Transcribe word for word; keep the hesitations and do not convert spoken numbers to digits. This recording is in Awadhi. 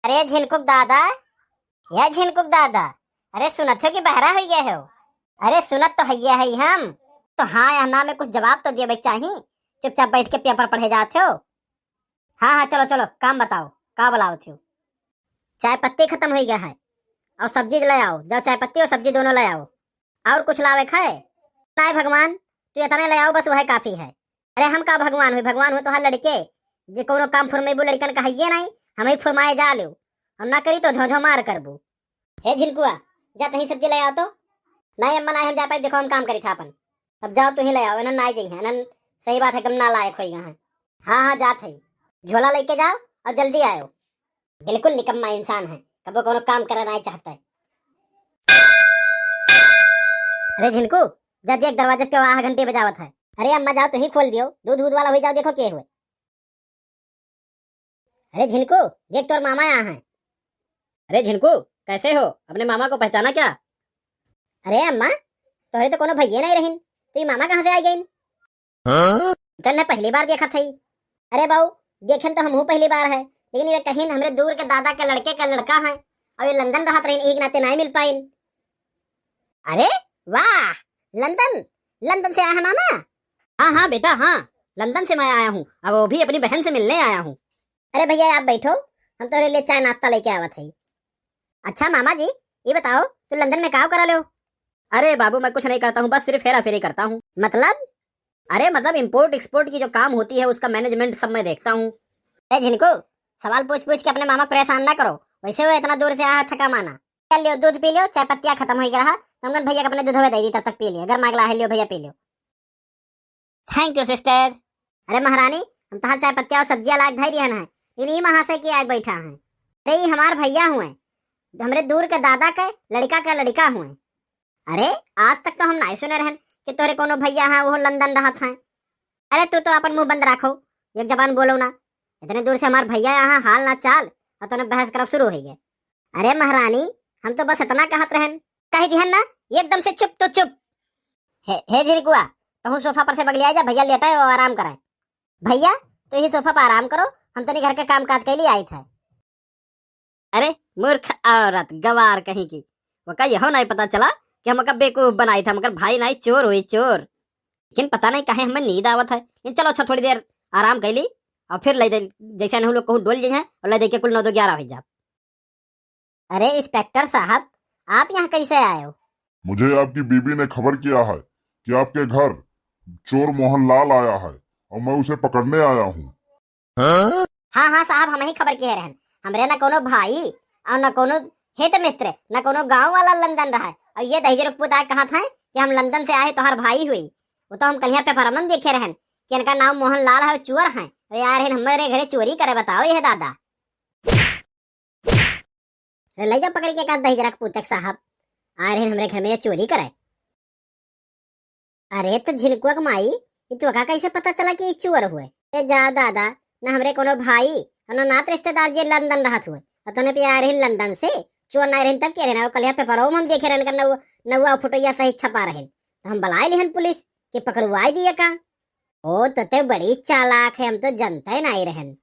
अरे झिनकुक दादा, या झिनकुक दादा, अरे सुनत हो कि बहरा होइ गए हो? अरे सुनत तो हइये है हम। तो हाँ या ना में कुछ जवाब तो देवे के चाही। चुपचाप बैठ के पेपर पढ़े जात हो। हाँ हाँ, चलो चलो, काम बताओ, का बुलाओ थे? चाय पत्ती खत्म होइ गया है, और सब्जी ले आओ, जाओ चाय पत्ती और सब्जी दोनों ले आओ। और कुछ लावे खाए? नहीं भगवान, तू इतने ले आओ, बस वह काफी है। अरे हम का भगवान हुई, भगवान हुई तो हर लड़के, जे कोनो काम फुरमेबू लड़कन का हइये नहीं, हम ही फुरमाए जा लो, हम ना करी तो झोंझो मार करबू। हे झिनकुआ, जा तहीं सब्जी ले आओ तो। नहीं अम्मा, नहीं हम जा पाई, देखो हम काम करी था अपन। अब जाओ तू ही ले आओ, इन्हन ना जइहैं, इन्हन सही बात है, कम ना लायक होई गए हैं। हाँ हाँ, जात है, झोला लेके जाओ और जल्दी आयो। बिल्कुल निकम्मा इंसान है, कबो कोनो काम करे नहीं चाहता है। अरे झिनकू, जा देख दरवाजे पे आह घंटी बजावत है। अरे अम्मा जाओ तू ही खोल दियो, दूध दूध वाला हुई जाओ, देखो के हुए। अरे झिनकू, देख तोर मामा यहाँ हैं। अरे झिनकू, कैसे हो? अपने मामा को पहचाना क्या? अरे अम्मा, तोहरे तो कोनो भइये नहीं रहिन, तो ये मामा कहाँ से आ गइन? हाँ? तो ने पहली बार देखा थई। अरे बाऊ, देखेन तो हमहू पहली बार है, लेकिन ये कहिन हमरे दूर के दादा के लड़के का लड़का है, और ये लंदन रहत रहिन, एक नाते नहीं मिल पाइन। अरे वाह, लंदन, लंदन से आया है मामा? हाँ हाँ बेटा, हाँ, लंदन से मैं आया हूँ, अब वो भी अपनी बहन से मिलने आया हूँ। अरे भैया आप बैठो, हम तोरे लिए चाय नाश्ता लेके आवत है। अच्छा मामा जी, ये बताओ, तू लंदन में का करा ले हो? अरे बाबू, मैं कुछ नहीं करता हूँ, बस सिर्फ हेरा फेरी करता हूँ। मतलब? अरे मतलब, इम्पोर्ट एक्सपोर्ट की जो काम होती है, उसका मैनेजमेंट सब मैं देखता हूँ। ए झिनकू, सवाल पूछ पूछ के अपने मामा को परेशान ना करो, वैसे वो इतना दूर से आया है, थका माना। चल लियो, दूध पी लियो, चाय पत्तियाँ खत्म हो गया रहा, तो हम भैया के अपने दूधवे दे दी, तब तक पी लियो, गर्मा गला है, लियो भैया पी लियो। थैंक यू सिस्टर। अरे महारानी, हम तहार चाय पत्तियाँ और सब्जियाँ लाग धई दिहन है, लेकिन ई महाशय के आग बैठा है। अरे ई हमार भैया हुए, हमरे दूर के दादा के लड़का के लड़का हुए। अरे आज तक तो हम नहीं सुने रहन कि तोरे कोनो भैया हैं, वो लंदन रहत हैं। अरे तू तो अपन मुंह बंद रखो, एक जबान बोलो ना। इतने दूर से हमार भैया यहाँ हाल ना चाल और तूने बहस करब शुरू हो गए। अरे महारानी, हम तो बस इतना कहत रहन। कह दिहन ना, एकदम से चुप तो चुप। हे, हे झिनकुआ, तहूँ सोफा पर से बगलिया जा, भैया लेटा है, वो आराम कराए। भैया, तू ही सोफा पर आराम करो, हम तनी घर के काम काज के लिए आई था। अरे मूर्ख औरत, गवार कहीं की, वका यहो नहीं पता चला कि हमका बेवकूफ बनाई था, मगर भाई नहीं, चोर हुई, चोर। लेकिन पता नहीं काहे हमें नींद आवत है। लेकिन चलो अच्छा, थोड़ी देर आराम कर ली और फिर ले दे, जैसे हम लोग कहूँ डोल जाए और ले दे के कुल नौ दो ग्यारह हो जाए। अरे इंस्पेक्टर साहब, आप यहाँ कैसे आए हो? मुझे आपकी बीबी ने खबर किया है कि आपके घर चोर मोहनलाल आया है और मैं उसे पकड़ने आया हूँ। हाँ हाँ साहब, हम ही खबर किए रहन। हमरे न कोनो भाई और न कोनो हित मित्र, न कोनो गांव वाला लंदन रहा है। और ये दहिजर पूत आके कहत हैं कि हम लंदन से आए, तोहार भाई हुई। वो तो हम कलिया पेपर में देखे रहन कि इनका नाम मोहनलाल है, चोर हैं। अरे यार, हमारे घरे चोरी करे, बताओ ये दादा। अरे ले जा पकड़ के का दहिजरा के पूतक साहब, आ रहे हैं हमरे घर में ये चोरी करे। अरे तो झिनकुआ के माई, ये तो का कैसे पता चला कि ये चोर हुए? ए जा दादा, ना हमरे कोनो भाई और ना नात रिश्तेदार जे लंदन रहत हुए, और तूने पे आ रहे लंदन से, चोर ना रहन तब के रहन, और कल यहाँ पेपरों में हम देखे रहन का नौ-, नौवा फोटो या सही छपा रहन, तो हम बुलाए लिहन पुलिस के पकड़वाए दिए का। ओ तो ते बड़ी चालाक है, हम तो जनते नहीं रहन।